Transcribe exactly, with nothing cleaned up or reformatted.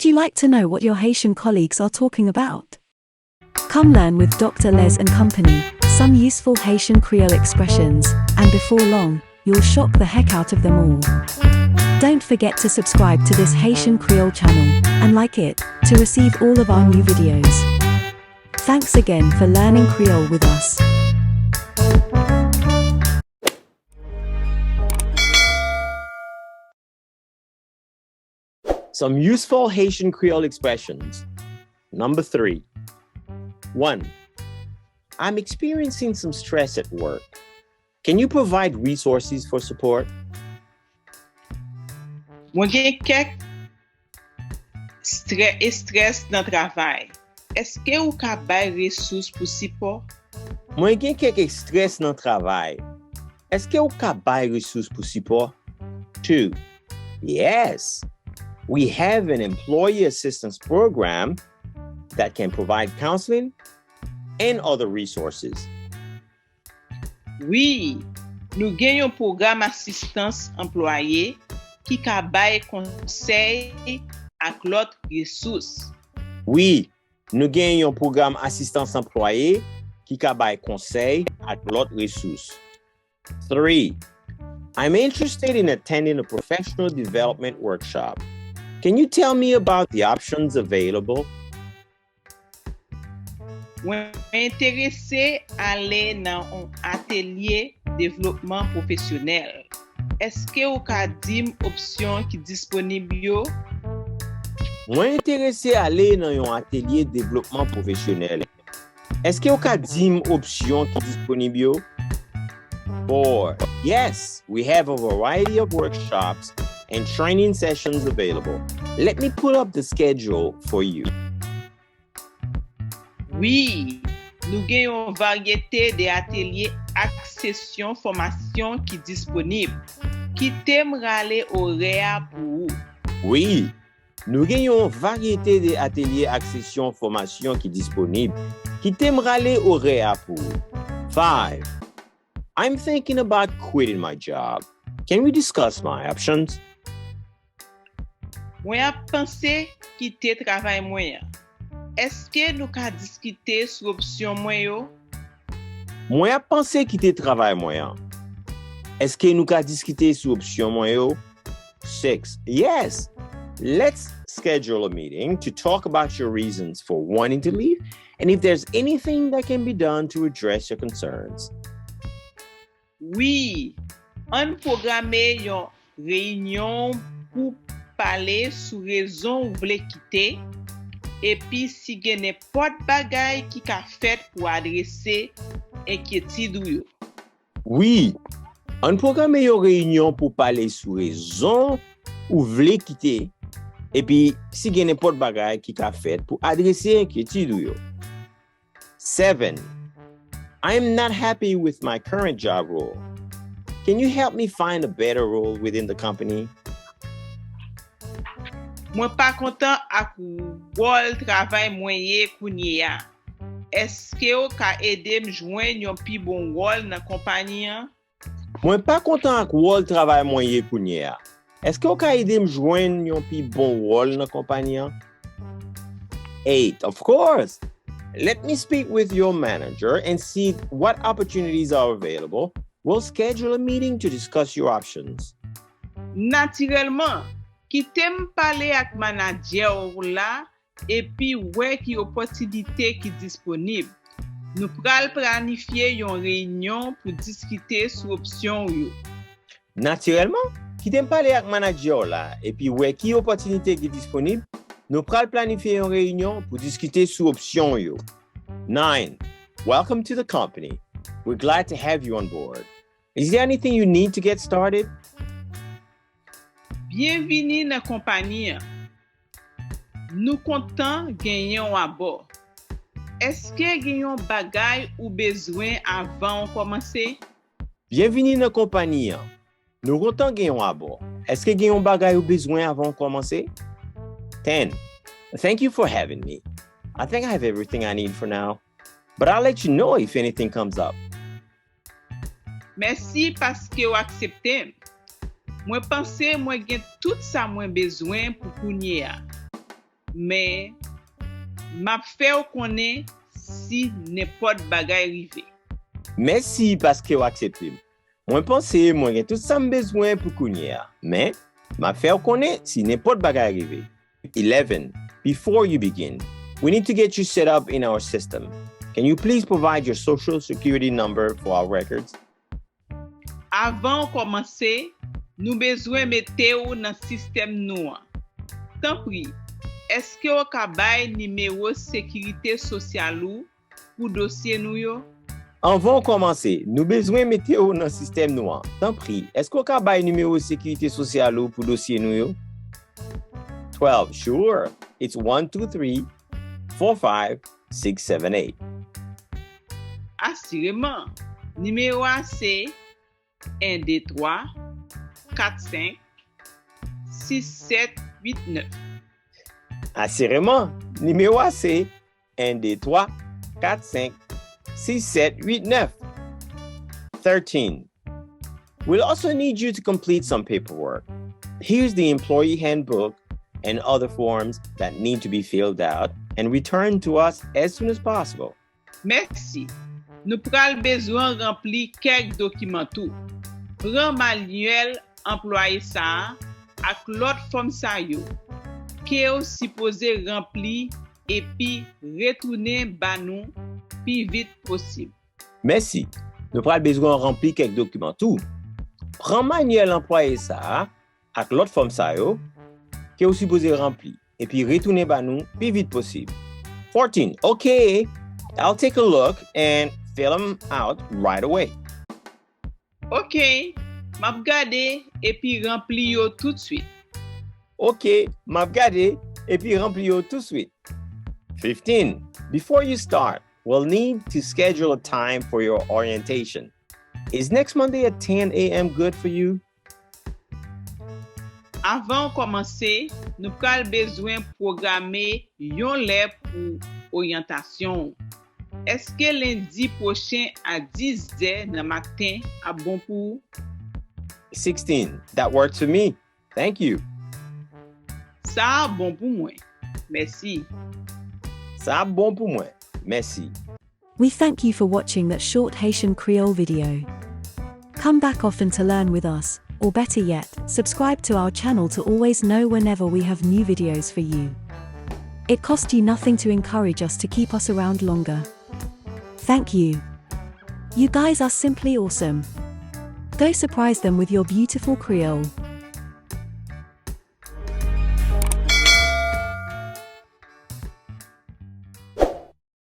Would you like to know what your Haitian colleagues are talking about? Come learn with Doctor Les and Company, some useful Haitian Creole expressions, and before long, you'll shock the heck out of them all. Don't forget to subscribe to this Haitian Creole channel and like it to receive all of our new videos. Thanks again for learning Creole with us. Some useful Haitian Creole expressions. Number three. One, I'm experiencing some stress at work. Can you provide resources for support? Mwen gen kèk strè- estrès nan travay. Èske ou ka bay resous pou sipò? Mwen gen kèk estrès nan travay. Èske ou ka bay resous pou sipò? Two, yes, we have an employee assistance program that can provide counseling and other resources. Wi, nou gen yon pwogram asistans anplwaye ki ka bay konsèy ak lòt resous. Wi, nou gen yon pwogram asistans anplwaye ki ka bay konsèy ak lòt resous. Three, I'm interested in attending a professional development workshop. Can you tell me about the options available? Mwen enterese ale nan yon atelye devlopman pwofesyonèl. Èske ou ka di m opsyon ki disponib yo? Mwen enterese ale nan yon atelye devlopman pwofesyonèl. Èske ou ka di m opsyon ki disponib yo? Four, yes, we have a variety of workshops and training sessions available. Let me pull up the schedule for you. Wi, nou gen yon varyete de atelye ak sesyon fòmasyon ki disponib. Kite m rale orè a pou ou. Wi, nou gen yon varyete de atelye ak sesyon fòmasyon ki disponib. Kite m rale orè a pou ou. Five, I'm thinking about quitting my job. Can we discuss my options? Mwen ap panse kite travay mwen an. Èske nou ka diskite sou opsyon mwen yo? Mwen ap panse kite travay mwen an. Èske nou ka diskite sou opsyon mwen yo? Six, yes, let's schedule a meeting to talk about your reasons for wanting to leave and if there's anything that can be done to address your concerns. Wi, ann pwograme yon reyinyon pou pale sou rezon ou vle kite, epi si gen nenpòt bagay ki ka fèt pou adrese enkyetid ou yo. Wi, ann pwograme yon reyinyon pou pale sou rezon ou vle kite, epi si gen nenpòt bagay ki ka fèt pou adrese enkyetid ou yo. Seven, I am not happy with my current job role. Can you help me find a better role within the company? Mwen pa kontan ak wòl travay mwen ye kounye a. Èske w ka ede m jwenn yon pi bon wòl nan konpayi an? Mwen pa kontan ak wòl travay mwen ye kounye a. Èske w ka ede m jwenn yon pi bon wòl nan konpayi an? Eight, of course. Let me speak with your manager and see what opportunities are available. We'll schedule a meeting to discuss your options. Natirèlman, kite m pale ak manadjè w la epi wè ki opòtinite ki disponib. Nou pral planifye yon reyinyon pou diskite sou opsyon w yo. Natirèlman, kite m pale ak manadjè w la epi wè ki opòtinite ki disponib. Nou pral planifye yon reyinyon pou diskite sou opsyon w yo. Nine, welcome to the company. We're glad to have you on board. Is there anything you need to get started? Byenvini nan konpayi an. Nou kontan genyen w abò. Èske gen yon bagay ou bezwen avan w kòmanse? Byenvini nan konpayi an. Nou kontan genyen w abò. Èske gen yon bagay ou bezwen avan w kòmanse? Ten, thank you for having me. I think I have everything I need for now, but I'll let you know if anything comes up. Mèsi paske w aksepte m. Mwen panse mwen gen tout sa mwen bezwen pou kounye a. men m ap fè w konnen si nenpòt bagay rive. Mèsi paske w aksepte m. Mwen panse mwen gen tout sa m bezwen pou kounye a, men m ap fè w konnen si nenpòt bagay rive. Eleven. Before you begin, we need to get you set up in our system. Can you please provide your social security number for our records? Avan w kòmanse, nou bezwen mete w nan sistèm nou an. Tanpri, èske w ka bay nimewo sekirite sosyal ou pou dosye nou yo? Anvan w kòmanse, nou bezwen mete w nan sistèm nou an. Tanpri, èske w ka bay nimewo sekirite sosyal ou pou dosye nou yo? Twelve. Sure. It's one two three four five six seven eight. Asireman, nimewo a se en de twa kat senk sis sèt uit nèf. Asireman, nimewo a se en de twa kat senk sis sèt uit nèf. Thirteen. We'll also need you to complete some paperwork. Here's the employee handbook and other forms that need to be filled out and returned to us as soon as possible. Mèsi. Nou pral bezwen ranpli kèk dokiman tou. Pran manyèl anplwaye sa a ak lòt fòm sa yo ke w sipoze ranpli epi retounen ba nou pi vit posib. Mèsi. Nou pral bezwen ranpli kèk dokiman tou. Pran manyèl anplwaye sa a ak lòt fòm sa yo ke w sipoze ranpli epi retounen ba nou pi vit posib. Fourteen. Okay, I'll take a look and fill them out right away. Ok, m ap gade epi ranpli yo toutswit. Ok, m ap gade epi ranpli yo toutswit. Fifteen. Before you start, we'll need to schedule a time for your orientation. Is next Monday at ten a.m. good for you? Avan w kòmanse, nou pral bezwen pwograme yon lè pou oryantasyon w. Èske lendi pwochen a dis zè nan maten ap bon pou ou? Sixteen. That works for me. Thank you. Sa a bon pou mwen. Mèsi. Sa a bon pou mwen. Mèsi. We thank you for watching that short Haitian Creole video. Come back often to learn with us, or better yet, subscribe to our channel to always know whenever we have new videos for you. It costs you nothing to encourage us to keep us around longer. Thank you. You guys are simply awesome. Go surprise them with your beautiful Creole.